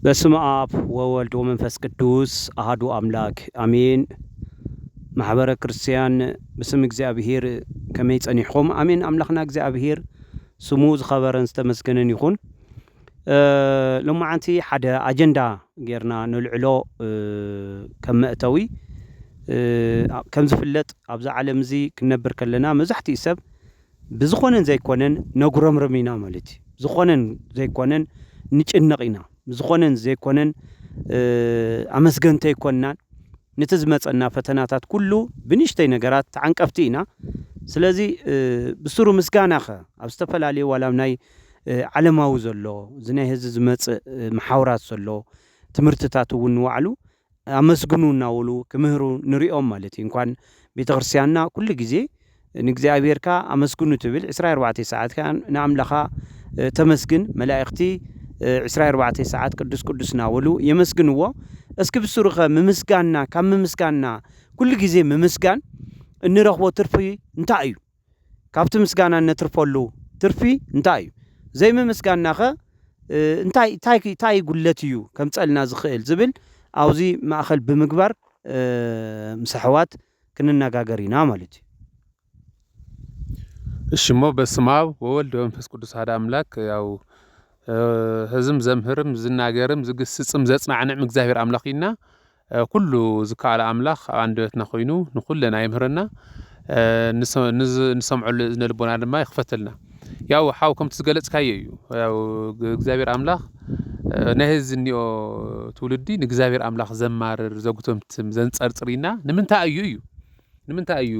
በስመ ኣብ ወወልድ ወመንፈስ ቅዱስ ኣሃዱ ኣምላክ ኣሜን። ማሕበረ ክርስቲያን ብስም እግዚኣብሔር ከመይ ጸኒሕኹም? ኣሜን። ኣምላኽና እግዚኣብሔር ስሙ ዝኸበረን ዝተመስገነን ይኹን። እ፣ ሎማዓንቲ ሓደ ኣጀንዳ ጌርና ነልዕሎ፣ እ፣ ከም መእተዊ፣ እ፣ ከም ዝፍለጥ ኣብዛ ዓለም እዚ ክንነብር ከለና መብዛሕትኡ ሰብ ብዝኾነን ዘይኮነን ነጉረምርም ኢና ማለት እዩ። ዝኾነን ዘይኮነን ንጭነቕ ኢና። ዝኾነን ዘይኮነን፣ እ፣ ኣመስገንቲ ኣይኮንናን። ነቲ ዝመጸና ፈተናታት ኩሉ ብንእሽተይ ነገራት ተዓንቀፍቲ ኢና። ስለዚ፣ እ፣ ብስሩ ምስጋናኸ ኣብ ዝተፈላለዩ ዋላ ኣብ ናይ፣ እ፣ ዓለማዊ ዘሎ፣ እዚ ናይ ህዝቢ ዝመጽእ፣ እ፣ መሓውራት ዘሎ ትምህርትታት እውን ንባዕሉ ኣመስግኑ እናበሉ ክምህሩ ንሪኦም ማለት እዩ። እንኳን ቤተ ክርስቲያንና ኩሉ ግዜ ንእግዚኣብሔርካ ኣመስግኑ ትብል፣ ዕስራ ኣርባዕተ ሰዓት ከኣ ንኣምላኻ፣ እ፣ ተመስግን፣ መላእኽቲ፣ እ፣ ዕስራ ኣርባዕተ ሰዓት ቅዱስ ቅዱስ እናበሉ የመስግንዎ። እስኪ ብስሩኸ ምምስጋንና፣ ካብ ምምስጋንና ኩሉ ግዜ ምምስጋን እንረኽቦ ትርፊ እንታይ እዩ? ካብቲ ምስጋና እነትርፈሉ ትርፊ እንታይ እዩ? ዘይምምስጋንናኸ፣ እ፣ እንታይ፣ እንታይ፣ እንታይ ጉድለት እዩ ከምጸልና ዝኽእል ዝብል ኣብዚ ማእኸል ብምግባር፣ እ፣ ምስ ኣሕዋት ክንነጋገር ኢና ማለት እዩ። እሺ እሞ በስመ ኣብ ወወልድ ወመንፈስ ቅዱስ ሓደ ኣምላክ። ያው፣ እ፣ ህዝም ዘምህርም ዝናገርም ዝግስጽም ዘጽናዕንዕም እግዚኣብሔር ኣምላኽ ኢና። እ፣ ኩሉ ዝከኣለ ኣምላኽ ኣብ ኣንደበትና ኮይኑ ንኹለና ይምህረና። እ፣ ንሰ-፣ ንዝ-፣ ንሰምዐሉ እዝነ ልቦና ድማ ይኽፈተልና። ያው ሓው ከምቲ ዝገለጽካዮ እዩ። ያው ግ-፣ እግዚኣብሔር ኣምላኽ፣ እ፣ ናይ ህዚ እኒኦ ትውልዲ ንእግዚኣብሔር ኣምላኽ ዘማርር፣ ዘጉተምትም፣ ዘንጸርጽር ኢና። ንምንታይ እዩ እዩ? ንምንታይ እዩ?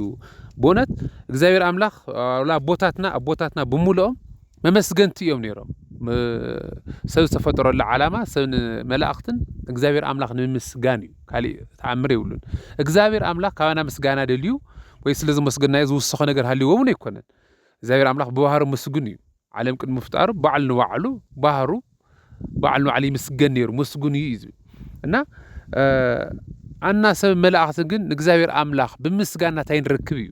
ብእውነት እግዚኣብሔር ኣምላኽ፣ ዋላ ኣቦታትና፣ ኣቦታትና ብምልኦም መመስገንቲ እዮም ነይሮም። ም-፣ ሰብ ዝተፈጠረሉ ዓላማ፣ ሰብ ንመላእኽትን እግዚኣብሔር ኣምላኽ ንምምስጋን እዩ። ካሊእ ተኣምር የብሉን። እግዚኣብሔር ኣምላኽ ካባና ምስጋና ደልዩ ወይ ስለ ዘመስገናዮ ዝውስኾ ነገር ሃልይዎ እውን ኣይኮነን። እግዚኣብሔር ኣምላኽ ብባህሩ ምስጉን እዩ። ዓለም ቅድሚ ምፍጣሩ ባዕሉ ንባዕሉ ባህሩ፣ ባዕሉ ንባዕሉ ይምስገን ነይሩ፣ ምስጉን እዩ እዩ ዝብል። እና፣ እ፣ ኣና ሰብ መላእኽትን ግን ንእግዚኣብሔር ኣምላኽ ብምስጋና እንታይ ንረክብ እዩ።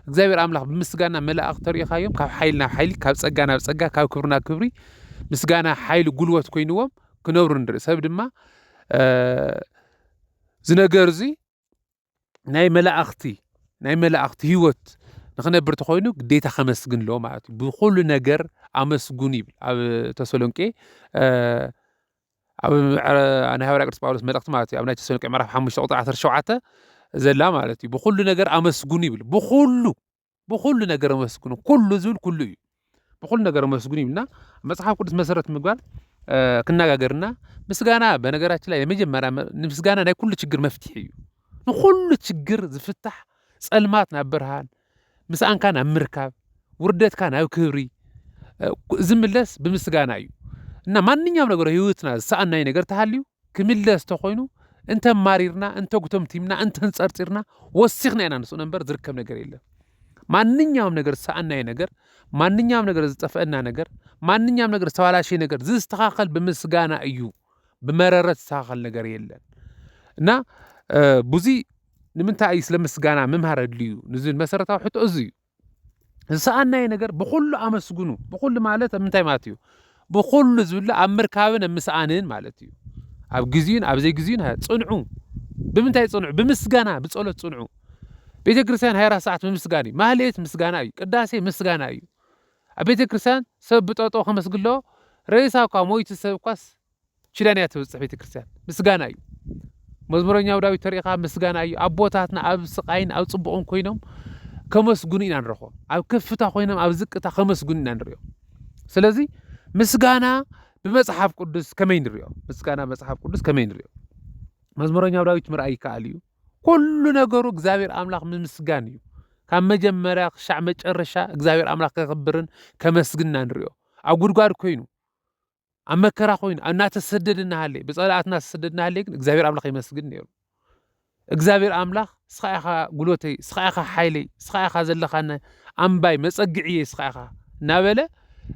እግዚኣብሔር ኣምላኽ ብምስጋና መላእኽት ተሪኢኻዮም ካብ ሓይሊ ናብ ሓይሊ፣ ካብ ጸጋ ናብ ጸጋ፣ ካብ ክብሪ ናብ ክብሪ ምስጋና ሓይሊ ጉልበት ኮይንዎም ክነብሩ ንርኢ። ሰብ ድማ፣ እ፣ እዚ ነገር እዚ ናይ መላእኽቲ፣ ናይ መላእኽቲ ህይወት ንኽነብር ተኾይኑ ግዴታ ከመስግን ኣለዎ ማለት እዩ። ብኹሉ ነገር ኣመስግኑ ይብል ኣብ ተሰሎንቄ፣ እ፣ ኣብ ምዕረ-፣ ናይ ሃዋርያ ቅዱስ ጳውሎስ መልእኽቲ ማለት እዩ። ኣብ ናይ ተሰሎንቄ ምዕራፍ ሓሙሽተ ቁጽሪ ዓሰርተ ሸውዓተ ዘላ ማለት እዩ። ብኹሉ ነገር ኣመስግኑ ይብል። ብኹሉ፣ ብኹሉ ነገር ኣመስግኑ። ኩሉ ዝብል ኩሉ እዩ። ብኹሉ ነገር ኣመስግኑ ይብልና። መጽሓፍ ቅዱስ መሰረት ምግባር፣ እ፣ ክነጋገርና። ምስጋና በነገራችን ላይ የመጀመሪያ መ-፣ ንምስጋና ናይ ኩሉ ችግር መፍትሒ እዩ። ንኹሉ ችግር ዝፍታሕ፣ ጸልማት ናብ ብርሃን፣ ምስኣንካ ናብ ምርካብ፣ ውርደትካ ናብ ክብሪ፣ እ፣ ዝምለስ ብምስጋና እዩ። እና ማንኛውም ነገር ህይወትና ዝሰኣናይ ነገር ተሃልዩ ክምለስ ተኾይኑ እንተማሪርና፣ እንተጉተምቲምና፣ እንተንጸርጺርና ወሲኽና ኢና ንስእኖ እምበር ዝርከብ ነገር የለን። ማንኛውም ነገር ዝሰኣናይ ነገር፣ ማንኛውም ነገር ዝጠፍአና ነገር፣ ማንኛውም ነገር ዝተባላሸየ ነገር ዝስተኻኸል ብምስጋና እዩ፣ ብመረረት ዝስተኻኸል ነገር የለን። እና፣ እ፣ ብዙ ንምንታይ እዩ ስለ ምስጋና ምምሃር ኣድልዩ ንዝብል መሰረታዊ ሕቶ እዚ እዩ። ዝሰኣናየ ነገር ብኹሉ ኣመስግኑ። ብኹሉ ማለት ኣብ ምንታይ ማለት እዩ? ብኹሉ ዝብሉ ኣብ ምርካብን ኣብ ምስኣንን ማለት እዩ። ኣብ ግዜኡን ኣብ ዘይግዜኡን ሃ-፣ ጽንዑ። ብምንታይ ጽንዑ? ብምስጋና፣ ብጸሎት ጽንዑ። ቤተ ክርስቲያን ሃያ ኣራት ሰዓት ብምስጋን እዩ። ማህሌት ምስጋና እዩ። ቅዳሴ ምስጋና እዩ። ኣብ ቤተ ክርስቲያን ሰብ ብጠጦ ከመስግሎ ሬሳ እኳ ሞይቱ ሰብ እኳስ ኪዳን እያ ትበጽሕ ቤተ ክርስቲያን። ምስጋና እዩ። መዝሙረኛው ዳዊት ተሪኢኻ ምስጋና እዩ። ኣቦታትና ኣብ ስቓይን ኣብ ጽቡቕን ኮይኖም ከመስግኑ ኢና ንረኽቦም። ኣብ ከፍታ ኮይኖም ኣብ ዝቅታ ከመስግኑ ኢና ንሪኦም። ስለዚ ምስጋና ብመጽሓፍ ቅዱስ ከመይ ንሪኦ? ምስጋና መጽሓፍ ቅዱስ ከመይ ንሪኦ? መዝሙረኛው ዳዊት ምርኣይ ይከኣል እዩ። ኩሉ ነገሩ እግዚኣብሔር ኣምላኽ ምምስጋን እዩ። ካብ መጀመርያ ክሻዕ መጨረሻ እግዚኣብሔር ኣምላኽ ከኽብርን ከመስግን ኢና ንሪኦ። ኣብ ጉድጓድ ኮይኑ፣ ኣብ መከራ ኮይኑ፣ ኣብ እናተሰደደ እናሃለየ፣ ብጸላእት እናተሰደደ እናሃለየ ግን እግዚኣብሔር ኣምላኽ የመስግን ነይሩ። እግዚኣብሔር ኣምላኽ፣ "እስኻ ኢኻ ጉልበተይ፣ እስኻ ኢኻ ሓይለይ፣ እስኻ ኢኻ ዘለኻነ ኣምባይ፣ መጸግዕየ እስኻ ኢኻ" እናበለ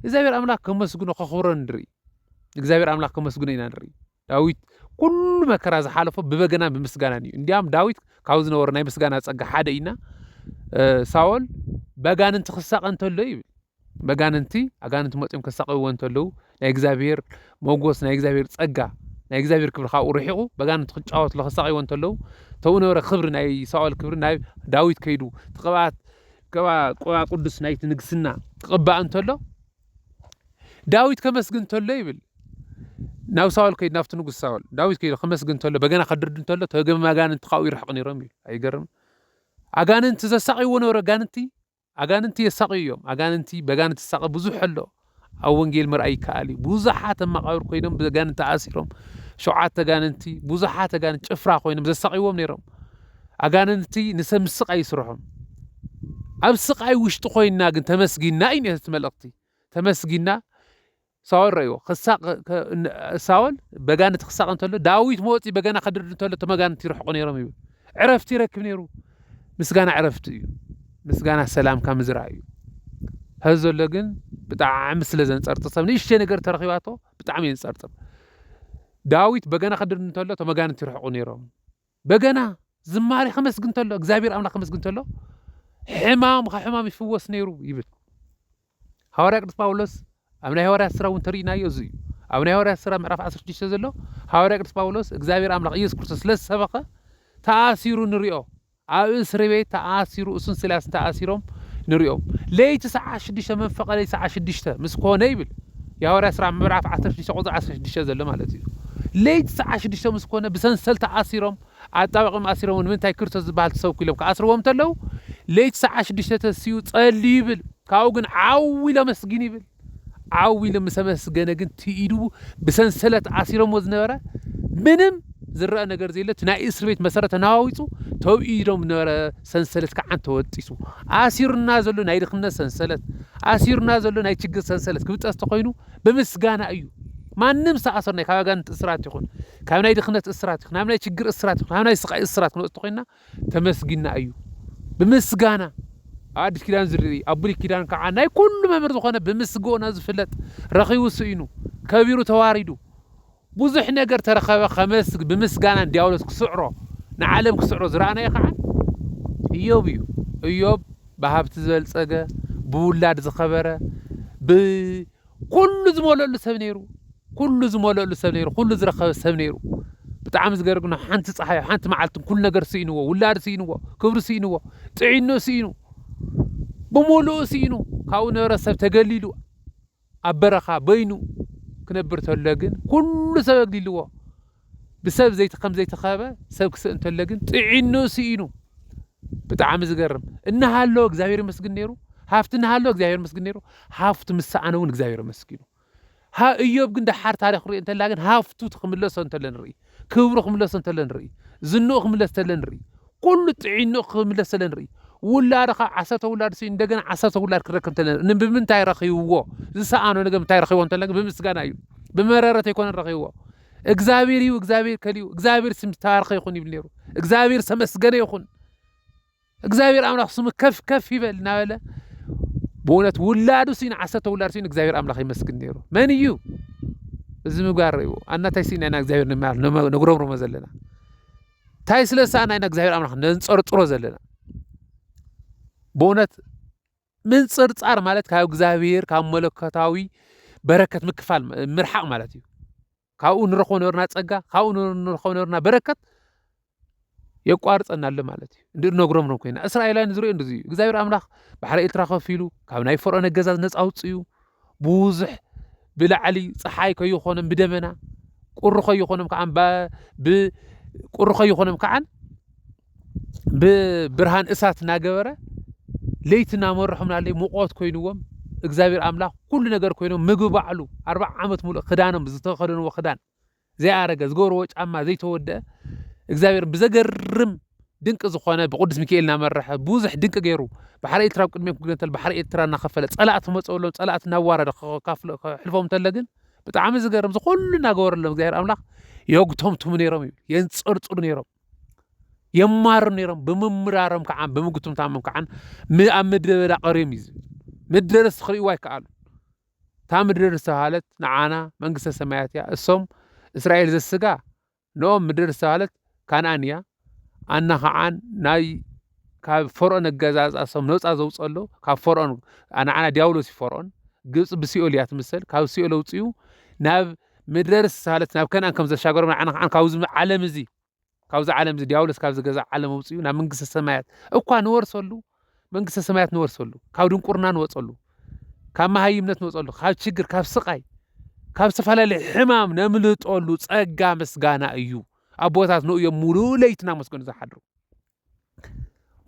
እግዚኣብሔር ኣምላኽ ከመስግኖ ከኽብሮ ንርኢ። እግዚኣብሔር ኣምላኽ ከመስግኖ ኢና ንርኢ። ዳዊት ኩሉ መከራ ዝሓለፎ ብበገናን ብምስጋናን እዩ። እንዲያም ዳዊት ካብ ዝነበሮ ናይ ምስጋና ጸጋ ሓደ ኢና፣ እ፣ ሳኦል በጋንንቲ ክሳቐ እንተሎ ይብል። መጋንንቲ፣ ኣጋንንቲ መጺኦም ከሳቕይዎ እንተለዉ፣ ናይ እግዚኣብሔር መጎስ፣ ናይ እግዚኣብሔር ጸጋ፣ ናይ እግዚኣብሔር ክብሪ ካብኡ ርሒቑ፣ በጋንንቲ ክጫወትሉ ከሳቕይዎ እንተለዉ፣ ተብኡ ነበረ ክብሪ፣ ናይ ሳኦል ክብሪ ናብ ዳዊት ከይዱ፣ እቲ ቅብኣት፣ ቅብኣ፣ ቅብኣ ቅዱስ ናይቲ ንግስና ክቕባእ እንተሎ፣ ዳዊት ከመስግን እንተሎ ይብል፣ ናብ ሳኦል ከይዱ፣ ናብቲ ንጉስ ሳኦል፣ ዳዊት ከይዱ ከመስግን እንተሎ፣ በገና ከድርድ እንተሎ፣ ተገም ኣጋንንቲ ካብኡ ይርሕቑ ነይሮም እዩ። ኣይገርም? ኣጋንንቲ ዘሳቕይዎ ነበረ፣ ኣጋንንቲ፣ ኣጋንንቲ የሳቕዩ እዮም። ኣጋንንቲ፣ በጋንንቲ ዝሳቐ ብዙሕ ኣሎ። ኣብ ወንጌል ምርኣይ ይከኣል እዩ። ብዙሓት ኣብ መቓብር ኮይኖም ብኣጋንንቲ ተኣሲሮም፣ ሸውዓተ ኣጋንንቲ፣ ብዙሓት ኣጋንንቲ ጭፍራ ኮይኖም ዘሳቕይዎም ነይሮም። ኣጋንንቲ ንሰብ ምስቓይ ይስርሖም። ኣብ ስቓይ ውሽጢ ኮይንና ግን ተመስጊንና እዩ ነቲ መልእኽቲ። ተመስጊንና። ሳኦል ረእይዎ። ክሳቕ-፣ ከ-፣ ን-፣ ሳኦል በጋንንቲ ክሳቕ እንተሎ፣ ዳዊት መወፂ በገና ከድርድ እንተሎ፣ እቶም ኣጋንንቲ ይርሕቑ ነይሮም ይብል። ዕረፍቲ ይረክብ ነይሩ። ምስጋና ዕረፍቲ እዩ። ምስጋና ሰላምካ ምዝራእ እዩ። ሐዚ ዘሎ ግን ብጣዕሚ ስለ ዘንጸርጥር፣ ሰብ ንእሽተይ ነገር ተረኺባቶ ብጣዕሚ የንጸርጥር። ዳዊት በገና ከድርድ እንተሎ፣ እቶም ኣጋንንቲ ይርሕቑ ነይሮም። በገና ዝማሬ ከመስግን እንተሎ፣ እግዚኣብሔር ኣምላኽ ከመስግን እንተሎ፣ ሕማም ካብ ሕማም ይፍወስ ነይሩ ይብል። ሃዋርያ ቅዱስ ጳውሎስ ኣብ ናይ ሃዋርያት ስራ እውን ተርእይናዮ፣ እዚ እዩ። ኣብ ናይ ሃዋርያት ስራ ምዕራፍ ዓሰርተ ሽዱሽተ ዘሎ፣ ሃዋርያ ቅዱስ ጳውሎስ እግዚኣብሔር ኣምላኽ ኢየሱስ ክርስቶስ ስለ ዝሰበኸ ተኣሲሩ ንሪኦ። ኣብ እስሪ ቤት ተኣሲሩ፣ እሱን ሲላስን ተኣሲሮም ንሪኦም። ለይቲ ሰዓት ሽዱሽተ፣ መንፈቐ ለይቲ ሰዓት ሽዱሽተ ምስ ኮነ ይብል፣ የሃዋርያ ስራ ምዕራፍ ዓሰርተ ሽዱሽተ ቁፅሪ ዓሰርተ ሽዱሽተ ዘሎ ማለት እዩ። ለይቲ ሰዓት ሽዱሽተ ምስ ኮነ ብሰንሰል ተኣሲሮም፣ ኣጣበቂም ኣሲሮም፣ ንምንታይ ክርስቶስ ዝበሃል ትሰብኩ ኢሎም ክኣስርዎም እንተለዉ፣ ለይቲ ሰዓት ሽዱሽተ ተሲኡ ጸልዩ ይብል። ካብኡ ግን ዓው ኢሉ ኣመስጊኑ ይብል። ዓው ኢሉ ምስ ኣመስገነ ግን እቲ ኢዱ ብሰንሰለት ኣሲሮምዎ ዝነበረ ምንም ዝረአ ነገር ዘየለ፣ እቲ ናይ እስር ቤት መሰረት ተናዋዊጹ፣ ተው ኢዶም ዝነበረ ሰንሰለት ከዓ ተወጢሱ። ኣሲሩና ዘሎ ናይ ድኽነት ሰንሰለት፣ ኣሲሩና ዘሎ ናይ ችግር ሰንሰለት ክብጠስ ተኾይኑ ብምስጋና እዩ። ማንም ዝተኣሰር ናይ ካብ ኣጋንንቲ እስራት ይኹን፣ ካብ ናይ ድኽነት እስራት ይኹን፣ ካብ ናይ ችግር እስራት ይኹን፣ ካብ ናይ ስቓይ እስራት ክንወጽእ ተኾይንና ተመስጊና እዩ። ብምስጋና ኣብ ኣዲስ ኪዳን ዝርኢ፣ ኣብ ብሉይ ኪዳን ከዓ ናይ ኩሉ መምህር ዝኾነ ብምስጋና ዝፍለጥ፣ ረኺቡ ስኢኑ፣ ከቢሩ ተዋሪዱ፣ ብዙሕ ነገር ተረኸበ፣ ከመስግ-፣ ብምስጋና ንዲያብሎስ ክስዕሮ፣ ንዓለም ክስዕሮ ዝረኣናዮ ከዓ እዮብ እዩ። እዮብ ብሃብቲ ዝበልጸገ፣ ብውላድ ዝኸበረ፣ ብ-፣ ኩሉ ዝመለሉ ሰብ ነይሩ። ኩሉ ዝመለሉ ሰብ ነይሩ። ኩሉ ዝረኸበ ሰብ ነይሩ። ብጣዕሚ ዝገርም ግን ሓንቲ ፀሓይ፣ ሓንቲ መዓልትን ኩሉ ነገር ስኢንዎ፣ ውላድ ስኢንዎ፣ ክብሪ ስኢንዎ፣ ጥዒኑ ስኢኑ፣ ብምሉኡ ስኢኑ፣ ካብኡ ነበረ ሰብ ተገሊሉ፣ ኣብ በረኻ በይኑ ክነብር ተሎ ግን ኩሉ ሰብ ኣግሊልዎ። ብሰብ ዘይተ-፣ ከም ዘይተኸበ ሰብ ክስእ እንተሎ ግን ጥዒኑ ስኢኑ። ብጣዕሚ ዝገርም። እናሃለወ እግዚኣብሔር ይመስግን ነይሩ። ሃፍቲ እናሃለወ እግዚኣብሔር ይመስግን ነይሩ። ሃፍቱ ምስ ሰኣነ እውን እግዚኣብሔር ኣመስጊኑ። ሃ-፣ እዮብ ግን ደሓር ታሪኽ ሪኦ እንተላ ግን ሃፍቱ ክምለሶ እንተሎ ንርኢ። ክብሩ ክምለሶ እንተሎ ንርኢ። ዝንኡ ክምለስ እንተሎ ንርኢ። ኩሉ ጥዒንኡ ክምለስ እንተሎ ንርኢ። ውላድኻ ዓሰርተ ውላድ ስኢኑ እንደገና ዓሰርተ ውላድ ክረክብ እንተሎ ንርኢ። ብምንታይ ረኺብዎ? ዝሰኣኖ ነገር ምንታይ ረኺብዎ እንተሎ ግን ብምስጋና እዩ። ብመረረት ኣይኮነን ረኺብዎ። እግዚኣብሔር እዩ፣ እግዚኣብሔር ከሊኡ፣ እግዚኣብሔር ስም ዝተባረኸ ይኹን ይብል ነይሩ። እግዚኣብሔር ዝተመስገነ ይኹን። እግዚኣብሔር ኣምላኽ ስሙ ከፍ ከፍ ይበል እናበለ ብእውነት ውላዱ ስኢኑ ዓሰርተ ውላድ ስኢኑ እግዚኣብሔር ኣምላኽ ይመስግን ነይሩ። መን እዩ እዚ ምግባር ርእይዎ? ኣናታይ ስኢና ኢና እግዚኣብሔር ንመ-፣ ነመ-፣ ነጉረምርሞ ዘለና? እንታይ ስለ ዝሰኣና ኢና እግዚኣብሔር ኣምላኽ ነንጸርጽሮ ዘለና? ብእውነት ምንጽርጻር ማለት ካብ እግዚኣብሔር፣ ካብ መለኮታዊ በረከት ምክፋል፣ ምርሓቕ ማለት እዩ። ካብኡ ንረኽቦ ነበርና ጸጋ፣ ካብኡ ንረኽቦ ነበርና በረከት የቋርጸና ኣሎ ማለት እዩ። እንድሪ ነጉረምረም ኮይና። እስራኤላውያን ዝርእዮ እንደዚ እዩ። እግዚኣብሔር ኣምላኽ ባሕሪ ኤርትራ ከፊሉ፣ ካብ ናይ ፈርዖን ኣገዛዝ ነጻ ኣውጽኡ፣ ብዙሕ ብላዕሊ ጸሓይ ከይኾኖም ብደመና፣ ቁሪ ከይኾኖም ከዓን ባ-፣ ብ-፣ ቁሪ ከይኾኖም ከዓን ብብርሃን እሳት እናገበረ ለይቲ እናመርሖም ናለይ ሙቐት ኮይንዎም። እግዚኣብሔር ኣምላኽ ኩሉ ነገር ኮይኖም፣ ምግቢ ባዕሉ፣ ኣርብዓ ዓመት ሙሉእ ክዳኖም ዝተኸደንዎ ክዳን ዘይኣረገ፣ ዝገብርዎ ጫማ ዘይተወደአ፣ እግዚኣብሔር ብዘገርም ድንቂ ዝኾነ ብቅዱስ ሚካኤል እናመረሐ ብዙሕ ድንቂ ገይሩ፣ ባሕሪ ኤርትራ ኣብ ቅድሚኦም ክግለተል፣ ባሕሪ ኤርትራ እናኸፈለ፣ ጸላእቲ መጸወሎም፣ ጸላእቲ እናዋረደ ከ-፣ ከካፍሎ-፣ ከሕልፎም እንተለ ግን ብጣዕሚ ዝገርም፣ ዝኹሉ እናገበረሎም እግዚኣብሔር ኣምላኽ የጉተምትሙ ነይሮም እዩ፣ የንጸርጽሩ ነይሮም፣ የማሩ ነይሮም። ብምምራሮም ከዓን፣ ብምጉትምታሞም ከዓን ም-፣ ኣብ ምድረ በዳ ቀርዮም እዩ ዝብል። ምድረ ርስቲ ክርእይዋ ኣይከኣሉን። እታ ምድሪ ዝተባህለት ንዓና መንግስተ ሰማያት እያ። እሶም እስራኤል ዘስጋ ንኦም ምድሪ ዝተባህለት ካንኣን እያ። ኣና ከዓን ናይ ካብ ፈርዖን ኣገዛዝኣ እሶም ነፃ ዘውፀሎ ካብ ፈርዖን፣ ንዓና ዲያብሎስ እዩ ፈርዖን። ግብፂ ብሲኦል እያ ትምሰል። ካብ ሲኦል ኣውፅኡ ናብ ምድረ ርስት ዝተባህለት ናብ ከነኣን ከም ዘሻገሮም ንዓና ከዓ ካብዚ ዓለም እዚ ካብዚ ዓለም እዚ ዲያብሎስ ካብ ዝገዛ ዓለም ኣውፅኡ ናብ መንግስተ ሰማያት እኳ ንወርሰሉ መንግስተ ሰማያት ንወርሰሉ ካብ ድንቁርና ንወፀሉ ካብ መሃይምነት ንወፀሉ ካብ ችግር ካብ ስቃይ ካብ ዝተፈላለየ ሕማም ነምልጠሉ ጸጋ ምስጋና እዩ። ኣቦታት ንኡ እዮም ሙሉእ ለይቲ እናመስገኑ ዝሓድሩ።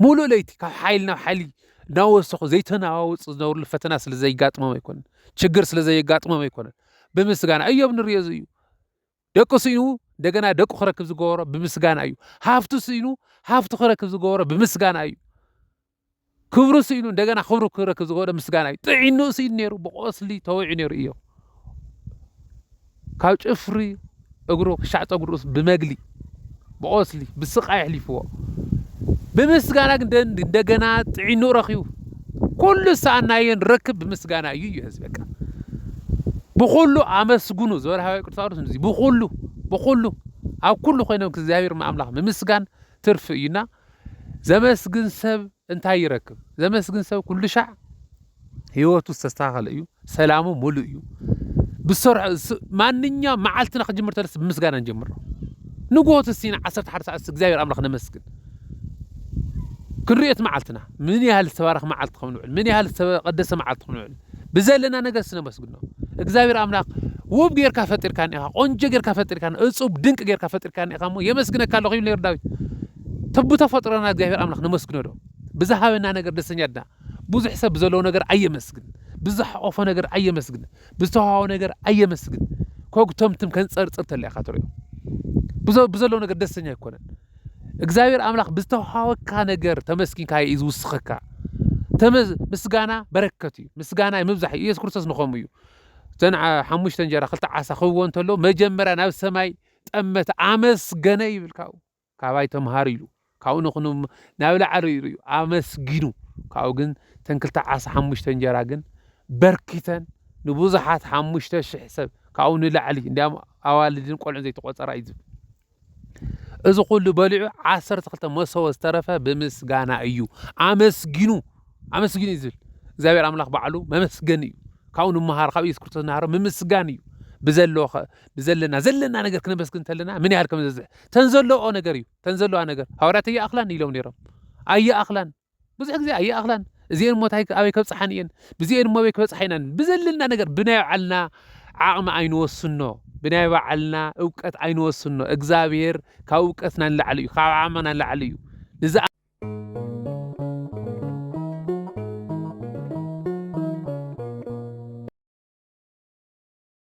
ሙሉእ ለይቲ ካብ ሓይሊ ናብ ሓይሊ እናወሰኹ ዘይተናዋውፅ ዝነብርሉ ፈተና ስለ ዘይጋጥሞም ኣይኮነን፣ ችግር ስለ ዘይጋጥሞም ኣይኮነን። ብምስጋና እዮም ንሪኦ እዚ እዩ። ደቁ ስኢኑ እንደገና ደቁ ክረክብ ዝገበሮ ብምስጋና እዩ። ሃፍቱ ስኢኑ ሃፍቱ ክረክብ ዝገበሮ ብምስጋና እዩ። ክብሩ ስኢኑ እንደገና ክብሩ ክረክብ ዝገበሮ ምስጋና እዩ። ጥዒንኡ ስኢኑ ነይሩ፣ ብቆስሊ ተወዒኡ ነይሩ እዩ። ካብ ጭፍሪ እግሩ ክሻዕ ፀጉሩስ ብመግሊ ብቆስሊ ብስቃይ ኣሕሊፍዎ። ብምስጋና ግን እንደ- እንደገና ጥዒንኡ ረኪቡ ኩሉ ዝሰኣናዮ ንረክብ ብምስጋና እዩ እዩ ህዝቢ በቃ። ብኩሉ ኣመስግኑ ዝበለ ሃዋርያ ቅዱስ ጳውሎስ እዚ ብኩሉ ብኩሉ ኣብ ኩሉ ኮይኖም እግዚኣብሔር ኣምላኽ ምምስጋን ትርፊ እዩና። ዘመስግን ሰብ እንታይ ይረክብ? ዘመስግን ሰብ ኩሉ ሻዕ ህይወቱ ዝተስተኻኸለ እዩ፣ ሰላሙ ሙሉእ እዩ። ብሰርሖ ስ- ማንኛውም መዓልትና ክጅምር ተለስ ብምስጋና ንጀምሮ። ንግሆ ተሲና ዓሰርተ ሓደ ሰዓት እግዚኣብሔር ኣምላኽ ነመስግን። ክንሪኦ እቲ መዓልትና ምን ያህል ዝተባረኸ መዓልቲ ከም ንውዕል፣ ምን ያህል ዝተቀደሰ መዓልቲ ከም ንውዕል ብዘለና ነገር ስነመስግኖ። እግዚኣብሔር ኣምላኽ ውብ ጌርካ ፈጢርካኒ ኢኻ፣ ቆንጆ ጌርካ ፈጢርካኒ፣ እጹብ ድንቅ ጌርካ ፈጢርካኒ ኢኻ እሞ የመስግነካ ኣለኹ ይብል ነይሩ ዳዊት። ተብተፈጥሮና እግዚኣብሔር ኣምላኽ ነመስግኖ ዶ? ብዝሃበና ነገር ደስተኛ ድና? ብዙሕ ሰብ ብዘለዎ ነገር ኣየመስግን፣ ብዝሓቆፎ ነገር ኣየመስግን፣ ብዝተዋሃቦ ነገር ኣየመስግን። ኮግተምትም ከንጸርጽር ተለካ ትሪኦ ብዘ- ብዘለዎ ነገር ደስተኛ ኣይኮነን። እግዚኣብሔር ኣምላኽ ብዝተዋሃበካ ነገር ተመስጊንካ እዩ ዝውስኸካ። ተመዝ- ምስጋና በረከት እዩ። ምስጋና ምብዛሕ እዩ። ኢየሱስ ክርስቶስ ንኸምኡ እዩ። እተን ዓ- ሓሙሽተ እንጀራ ክልተ ዓሳ ክህብዎ እንተሎ መጀመርያ ናብ ሰማይ ጠመተ ኣመስገነ ይብል። ካብኡ ካባይ ተምሃር ኢሉ ካብኡ ንኹኑ ናብ ላዕሊ ይርእዩ ኣመስጊኑ። ካብኡ ግን እተን ክልተ ዓሳ ሓሙሽተ እንጀራ ግን በርኪተን ንብዙሓት ሓሙሽተ ሽሕ ሰብ ካብኡ ንላዕሊ እንዲያም ኣዋልድን ቆልዑን ዘይተቆፀራ እዩ ዝብል። እዚ ኩሉ በሊዑ ዓሰርተ ክልተ መሰቦ ዝተረፈ ብምስጋና እዩ ኣመስጊኑ ኣመስጊኑ እዩ ዝብል። እግዚኣብሔር ኣምላኽ ባዕሉ መመስገኒ እዩ። ካብኡ ንምሃር ካብ ኢየሱስ ክርስቶስ ንሃሮ ምምስጋን እዩ። ብዘለዎ ኸ- ብዘለና ዘለና ነገር ክነመስግን እንተለና ምን ያህል ከም ዘዝሕ ተን ዘለኦ ነገር እዩ። ተን ዘለዋ ነገር ሃዋርያት ኣይኣኽላን ኢሎም ነይሮም። ኣይኣኽላን ብዙሕ ግዜ ኣይኣኽላን። እዚኤን እሞ ታይ ኣበይ ከብፅሓን እየን ብዚኤን እሞ ኣበይ ክበፅሓ ኢናን ብዘለና ነገር ብናይ ባዕልና ዓቕሚ ኣይንወስኖ። ብናይ ባዕልና እውቀት ኣይንወስኖ። እግዚኣብሔር ካብ እውቀትና ንላዕሊ እዩ፣ ካብ ዓቕምና ንላዕሊ እዩ። ንዝኣ